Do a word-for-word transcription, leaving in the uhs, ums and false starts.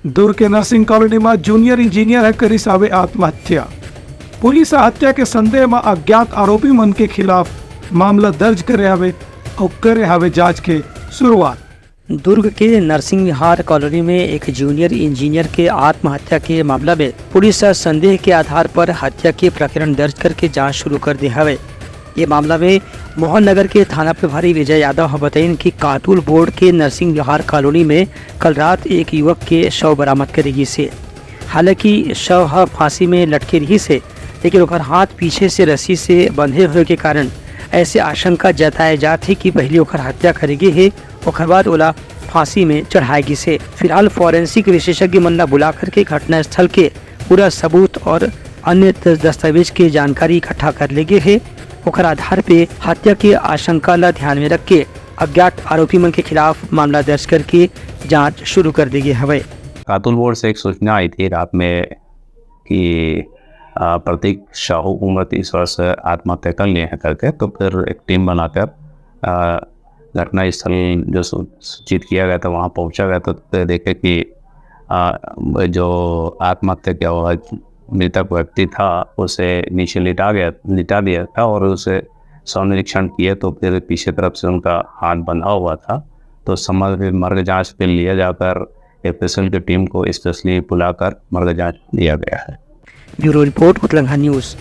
दुर्ग के nursing colony म junior engineer ह करिस हावे आत्महत्या। पुलिस ह हत्या के संदेह म अज्ञात आरोपी मन के खिलाफ मामला दर्ज करे हावे अउ करे हावे जांच के शुरुआत। दुर्ग के नरसिंह विहार कॉलोनी में एक जूनियर इंजीनियर के आत्महत्या के मामला में पुलिस ह संदेह के आधार पर हत्या के प्रकरण दर्ज करके जांच शुरू कर दे हवे। ये मामला में मोहन नगर के थाना प्रभारी विजय यादव ह बताइन कि कातुल बोर्ड के नरसिंह विहार कॉलोनी में कल रात एक युवक के शव बरामद करे गिस हे। हालांकि शव ह फांसी में लटके रिहिस हे, लेकिन ओकर हाथ पीछे से रस्सी से बंधे होए के कारण ऐसे आशंका जताए जात हे कि पहली ओकर हत्या करे गे हे, ओकर बाद ओला फांसी में चढ़ाए गिस हे। फिलहाल फॉरेंसिक विशेषज्ञ मन ला बुला करके घटनास्थल के पूरा सबूत और अन्य द-, दस्तावेज के जानकारी इकट्ठा कर ले गे हे। ओकर आधार पे हत्या के आशंका ला ध्यान में रख के अज्ञात आरोपी मन के खिलाफ मामला दर्ज करके जांच शुरू कर दे गे हवय। कातुल बोर्ड से एक सूचना आई थी रात में कि, आ, प्रतीक साहू उम्र तीस वर्ष आत्महत्या कर लिए हैं करके, तो फिर एक टीम बनाकर, आ, घटनास्थल जो सू-, सूचित किया गया था, वहाँ पहुँचा गया था, तो फिर देखे कि, आ, जो आत्महत्या किया हुआ मृतक व्यक्ति था, उसे नीचे लिटा गया, लिटा दिया था और उसे शव निरीक्षण किए तो फिर पीछे तरफ से उनका हाथ बंधा हुआ था। तो समग्र मर्ग जांच के लिए जाकर एफएसएल की टीम को स्पेशली बुलाकर मर्ग जांच लिया गया है। Bureau report, Utlangha news.